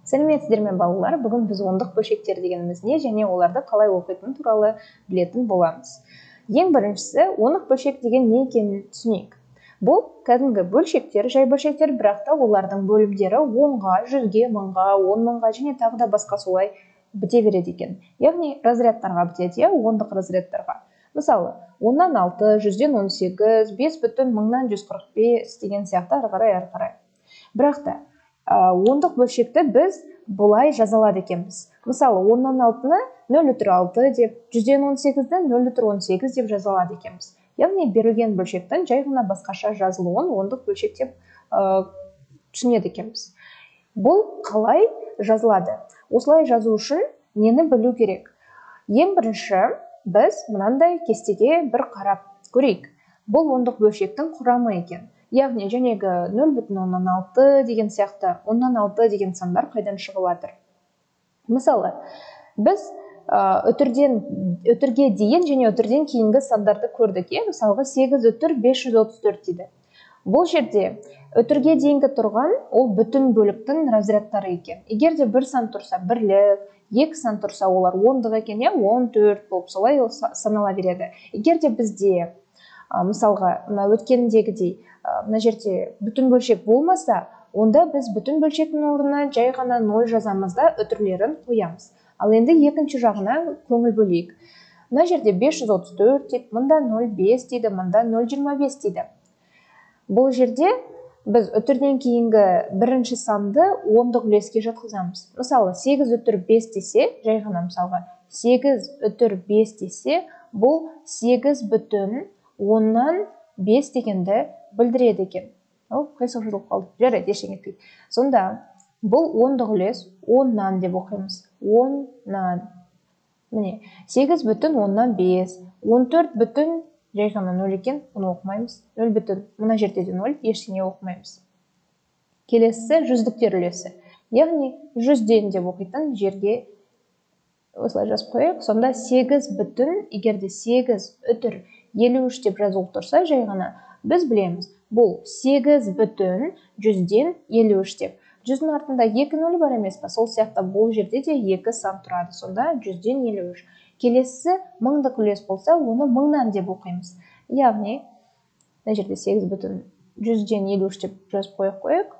Сәлеметсіздер ме, балалар? Бүгін біз ондық бөлшектер дегеніміз не және оларды қалай оқитын туралы білетін боламыз. Ең біріншісі, ондық бөлшек деген не екенін түсінейік. Бұл кәдімгі бөлшектер, жай бөлшектер, бірақ та олардың бөлімдері 10-ға, 100-ге, 1000-ға, 10 000-ға және тағы да басқа солай біте береді екен. Яғни разрядтарға бітеді, иә, ондық разрядтарға. Мысалы, 10-нан 6, 100-ден 18, 5 бүтін мыңнан 145 деген сияқты ары қарай, ары қарай. Бірақ та ондық бөлшекті біз бұлай жаза алады екенбіз. Мысалы, 10-нан 6-ны 0,6 деп, 100-ден 18-ді 0,18 деп жаза алады екенбіз. Яғни берілген бөлшектің жай ғана басқаша жазылуын ондық бөлшек деп түсінеді екенбіз. Бұл қалай жазылады? Осылай жазу үшін нені білу керек? Ең бірінші біз мынандай кестеге бір қарап көрейік. Бұл ондық бөлшектің құрамы екен. Яғни жәнегі 0,6 деген сияқты, 10-нан 6 деген сандар қайдан шығып жатыр? Мысалы, біз үтірден үтірге дейін және үтірден кейінгі сандарды көрдік, иә. Мысалға, 8 үтір 534 дейді. Бұл жерде үтірге дейінгі тұрған ол бүтін бөліктің разрядтары екен. Егер де бір сан тұрса, бірлік, екі сан тұрса, олар ондық екен, иә, 14 болып солай санала береді. Егер де бізде, мысалға, мына өткеніндегідей, мына жерде бүтін бөлшек болмаса, онда біз бүтін бөлшектің орнына жай ғана 0 жазамыз да, үтірлерін қоямыз. Ал енді екінші жағына көңіл бөлейік. Мына жерде 534 дейді, мында 0,5 дейді, мында 0,25 дейді. Бұл жерде біз үтірден кейінгі бірінші санды ондық үлеске жатқызамыз. Мысалы, 8 үтір 5 десе, жай ғана мысалға, 8 үтір 5 десе, бұл 8 бүтін оннан 5 дегенді білдіреді екен. О, қисық жазылып қалды. Жарайды, ештеңе етпейді. Сонда бұл ондық үлес оннан деп оқимыз. Оннан. Міне, 8,5, 14 бүтін, жай ғана 0 екен, бұны оқымаймыз. 0 бүтін, мына жерде де 0, ештеңе оқымаймыз. Келесісі жүздіктер үлесі. Яғни жүзден деп оқитын жерге осылай жазып қояйық. Сонда 8 бүтін, егер де 8 үтір 53 деп жазылып тұрса, жай ғана біз білеміз, бұл 8 бүтін жүзден 53 деп. Жүздің артында екі нөл бар емес па? Сол сияқты бұл жерде де екі сан тұрады. Сонда жүзден 53. Келесісі мыңдық үлес болса, оны мыңнан деп оқимыз. Яғни мына жерде 8 бүтін жүзден 53 деп жазып қояйық қояйық.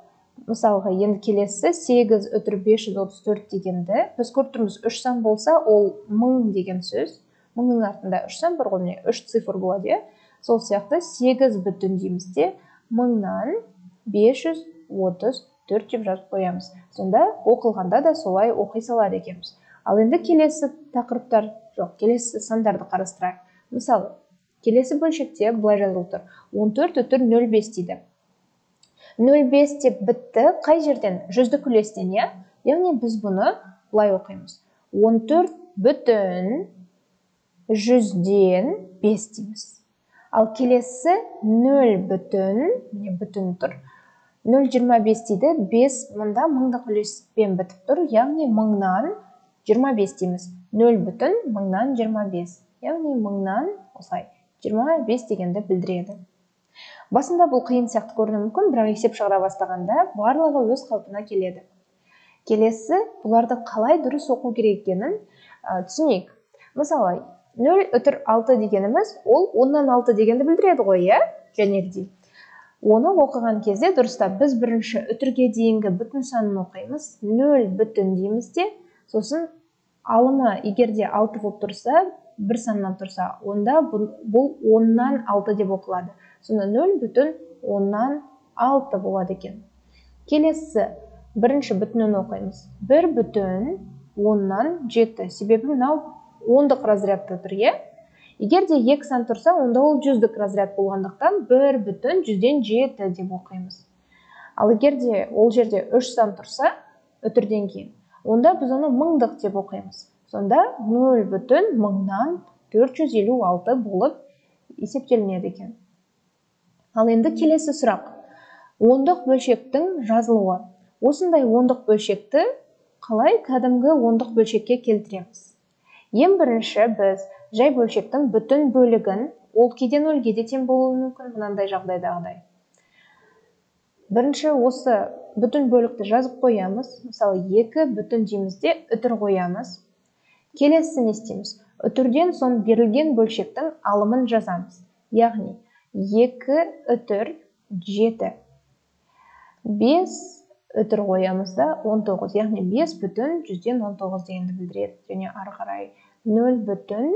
Мысалға, енді келесі 8 үтір 534 дегенді біз көріп тұрмыз, үш сан болса, ол мың деген сөз. Мыңның артында үш сан бар ғой, міне, үш цифр болады, иә. Сол сияқты 8 бүтін дейміз де, мыңнан 534 деп жазып қоямыз. Сонда оқылғанда да солай оқи салады екенбіз. Ал енді келесі тақырыптар жоқ, келесі сандарды қарастырайық. Мысалы, келесі бөлшекте былай жазылып тұр: 14 үтір 0,5 дейді. 0,5 деп бітті қай жерден? Жүздік үлестен, иә. Яғни біз бұны былай оқимыз: 14 бүтін жүзден 5 дейміз. Ал келесі 0 бүтін, міне, бүтін тұр, 0,25 дейді. 5 мында мыңдық үлеспен бітіп тұр, яғни мыңнан 25 дейміз. 0 бүтін мыңнан 25, яғни мыңнан осылай 25 дегенді білдіреді. Басында бұл қиын сияқты көрінуі мүмкін, бірақ есеп шығара бастағанда барлығы өз қалпына келеді. Келесі бұларды қалай дұрыс оқу керек екенін түсінейік. Мысалы, 0 үтір 6 дегеніміз ол оннан 6 дегенді білдіреді ғой, иә. Жәнегідей оны оқыған кезде дұрыстап біз бірінші үтірге дейінгі бүтін санын оқимыз, 0 бүтін дейміз де, сосын алымы егер де 6 болып тұрса, бір саннан тұрса, онда бұл оннан 6 деп оқылады. Сонда 0 бүтін оннан 6 болады екен. Келесі бірінші бүтінін оқимыз: 1 бүтін оннан 7, себебі мынау ондық разрядта тұр, иә. Егер де екі сан тұрса, онда ол жүздік разряд болғандықтан, 1,7 деп оқимыз. Ал егер де ол жерде үш сан тұрса үтірден кейін, онда біз оны мыңдық деп оқимыз. Сонда 0,456 болып есептелінеді екен. Ал енді келесі сұрақ: ондық бөлшектің жазылуы. Осындай ондық бөлшекті қалай кәдімгі ондық бөлшекке келтіреміз? Ең бірінші біз жай бөлшектің бүтін бөлігін, ол кейде нөлге де тең болуы мүмкін, мынандай жағдайдағыдай. Бірінші осы бүтін бөлікті жазып қоямыз. Мысалы, 2 бүтін дейміз де үтір қоямыз. Келесі не істейміз? Үтірден соң берілген бөлшектің алымын жазамыз. Яғни 2 үтір 7. 5 үтір қоямыз да 19. Яғни 5 бүтін 119 дегенді білдіреді. Және ары қарай 0 бүтін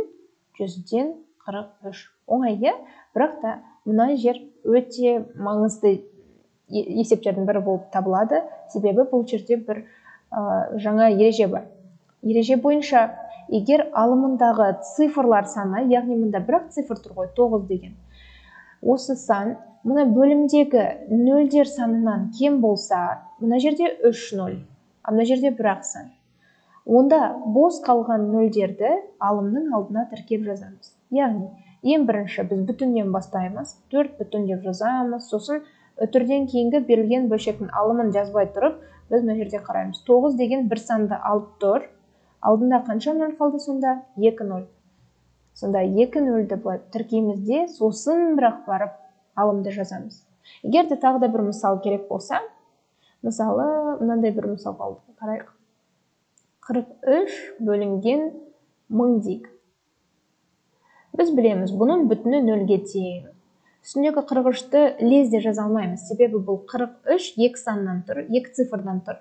143. Оңай, иә? Бірақ та мына жер өте маңызды есептердің бірі болып табылады. Себебі бұл жерде бір жаңа ереже бар. Ереже бойынша егер алымындағы цифрлар саны, яғни мында бір-ақ цифр тұр ғой, 9 деген. Осы сан мына бөлімдегі нөлдер санынан кем болса, мына жерде 3 нөл, а мына жерде бір-ақ сан. Онда бос қалған нөлдерді алымның алдына тіркеп жазамыз. Яғни ең бірінші біз бүтіннен бастаймыз, 4 бүтін деп жазамыз, сосын үтірден кейінгі берілген бөлшектің алымын жазбай тұрып, біз мына жерде қараймыз. 9 деген бір санды алып тұр. Алдында қанша нөл қалды сонда? 2 нөл. Сонда 2 нөлді былай тіркейміз де, сосын бірақ барып алымды жазамыз. Егер де тағы да бір мысал керек болса, мысалы, мынандай бір мысал қарайық. 43 бөлінген 1000 дейік. Біз білеміз, бұның бүтіні нөлге тең. Үстіндегі 43-ті лезде жаза алмаймыз, себебі бұл 43 екі саннан тұр, екі цифрдан тұр.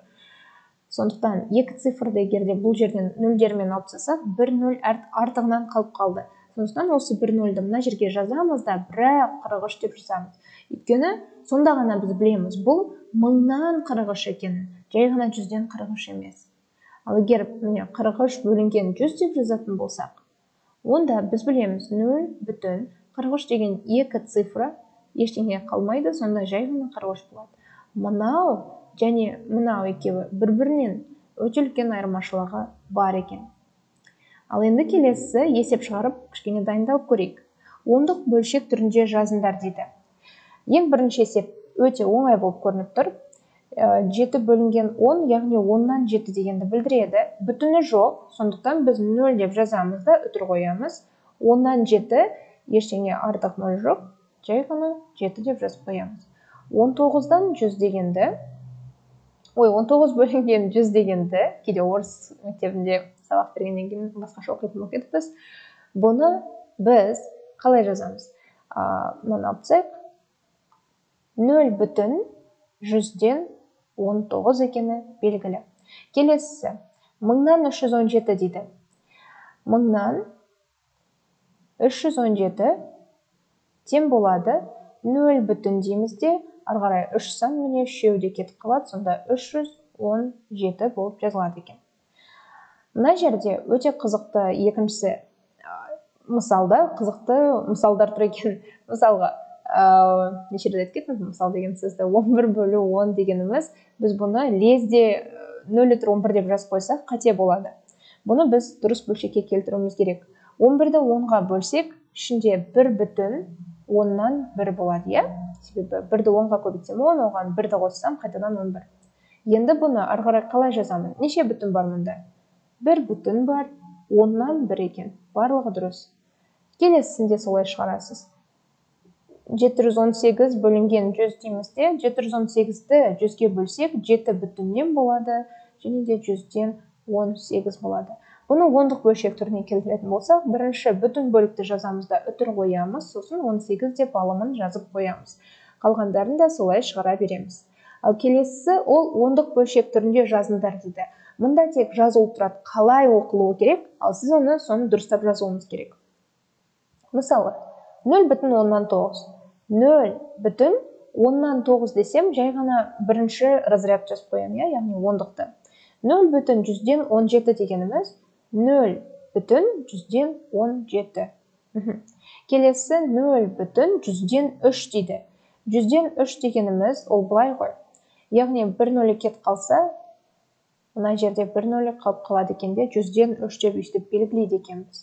Сондықтан екі цифрды егер де бұл жерден нөлдермен алып тастасақ, бір нөл артығынан қалып қалды. Сондықтан осы бір нөлді мына жерге жазамыз да, бірақ 43 деп жазамыз. Өйткені сонда ғана біз білеміз, бұл 1000-нан 43 екенін, жай ғана 100-ден 43 емес. Ал егер міне 43 бөлінген 100 деп жазатын болсақ, онда біз білеміз 0 бүтін 43 деген екі цифра ештеңе қалмайды, сонда жай ғана 43 болады. Мынау және мынау екеуі бір-бірінен өте үлкен айырмашылығы бар екен. Ал енді келесі есеп шығарып, кішкене дайындалып көрейік. Ондық бөлшек түрінде жазыңдар дейді. Ең бірінші есеп өте оңай болып көрініп тұр. 7 бөлінген 10, яғни 10-нан 7 дегенді білдіреді. Бүтіні жоқ, сондықтан біз 0 деп жазамыз да үтір қоямыз. 10-нан 7, ештеңе артық 0 жоқ, жай ғана 7 деп жазып қоямыз. 19-дан 100 дегенді, ой, 19 бөлінген 100 дегенді, кейде орыс мектебінде сабақ бергеннен кейін басқаша оқитын болып кетіппіз. Бұны біз қалай жазамыз? Мынаны алып тастайық. 0 бүтін 119 екені белгілі. Келесісі 1000-нан 317 дейді. 1000-нан 317 тең болады 0 бүтін дейміз де, ары қарай 3 сан міне үшеуі де кетіп қалады, сонда 317 болып жазылады екен. Мына жерде өте қызықты екіншісі мысалда, қызықты мысалдар тұр екен. Мысалға, неше рет айтып кеттім, мысал деген сөзді 11 бөлу 10 дегеніміз, біз бұны лезде 0,11 деп жазып қойсақ, қате болады. Бұны біз дұрыс бөлшекке келтіруіміз керек. 11-ді 10-ға бөлсек, ішінде 1 бүтін 10-нан 1 болады, иә? Себебі 1-ді 10-ға көбейтсем 10, оған 1-ді қоссам қайтадан 11. Енді бұны ары қарай қалай жазамын? Неше бүтін бар мұнда? 1 бүтін бар, 10-нан 1 екен. Барлығы дұрыс. Келесісінде солай шығарасыз. 718 бөлінген 100 дейміз де, 718-ді 100-ге бөлсек, 7 бүтіннен болады, және де 100-ден 18 болады. Бұны ондық бөлшек түріне келтіретін болсақ, бірінші бүтін бөлікті жазамыз да үтір қоямыз, сосын 18 деп алымын жазып қоямыз. Қалғандарын да солай шығара береміз. Ал келесісі ол ондық бөлшек түрінде жазыңдар дейді. Мұнда тек жазылып тұрады, қалай оқылуы керек, ал сіз оны соны дұрыстап жазуыңыз керек. Мысалы, 0,9. 0,9 десем, жай ғана бірінші разряд жазып қоямын, иә, яғни ондықты. 0,17 дегеніміз 0,17. Келесі 0,3 дейді. 103 дегеніміз ол былай ғой. Яғни 1 нөлі кетіп қалса, мына жерде 1 нөлі қалып қалады екен де, 103 деп өйстіп белгілейді екенбіз.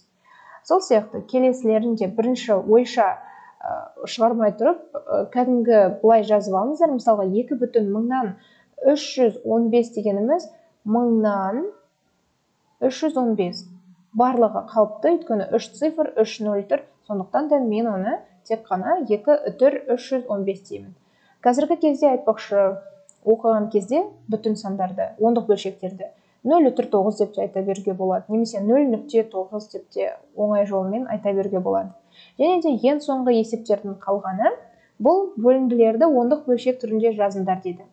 Сол сияқты келесілерінде бірінші ойша шығармай тұрып, кәдімгі былай жазып алыңыздар. Мысалға, 2,315 дегеніміз 1000 315. Барлығы қалыпты, өйткені 3 цифр, 3 нөл тұр. Сондықтан да мен оны тек қана 2,315 деймін. Қазіргі кезде айтпақшы, оқыған кезде бүтін сандарды, ондық бөлшектерді 0,9 деп те айта беруге болады, немесе 0,9 деп те оңай жолмен айта беруге болады. Және де ең соңғы есептердің қалғаны бұл бөлінділерді ондық бөлшек түрінде жазыңдар дейді.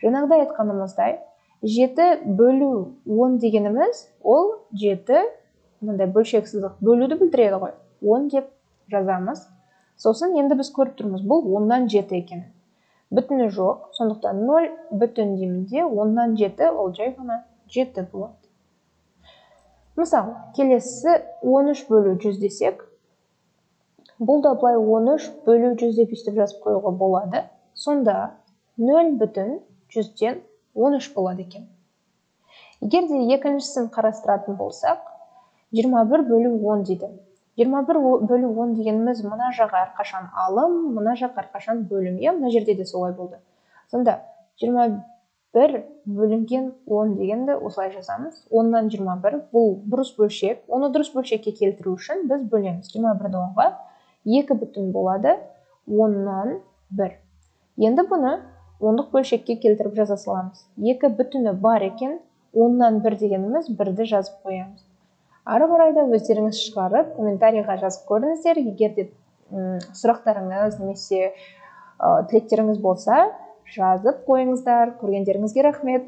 Жаңағыдай айтқанымыздай, 7 бөлу 10 дегеніміз ол 7 мынандай бөлшек сызық бөлуді білдіреді ғой. 10 деп жазамыз. Сосын енді біз көріп тұрмыз, бұл 10-нан 7 екен. Бүтіні жоқ, сондықтан 0 бүтін деймін де, 10-нан 7 ол жай ғана 7 болады. Мысалы, келесі 13 бөлу 100 десек, бұл да былай 13 бөлу 100 деп өйстіп жазып қоюға болады. Сонда 0 бүтін 100-ден 13 болады екен. Егер де екіншісін қарастыратын болсақ, 21 бөлу 10 дейді. 21 бөлу 10 дегеніміз мына жақ әрқашан алым, мына жақ әрқашан бөлім. Иә, мына жерде де солай болды. Сонда 21 бөлінген 10 дегенді осылай жазамыз. 10-нан 21 бұл бұрыс бөлшек. Оны дұрыс бөлшекке келтіру үшін біз бөлеміз. 21-ді 10-ға 2 бүтін болады, 10-нан 1. Енді бұны ондық бөлшекке келтіріп жаза саламыз. 2 бүтіні бар екен, 10-нан 1 дегеніміз 1-ді жазып қоямыз. Ары қарай да өздеріңіз шығарып, комментарийға жазып көріңіздер. Егер де сұрақтарыңыз немесе тілектеріңіз болса, жазып қойыңыздар. Көргендеріңізге рахмет.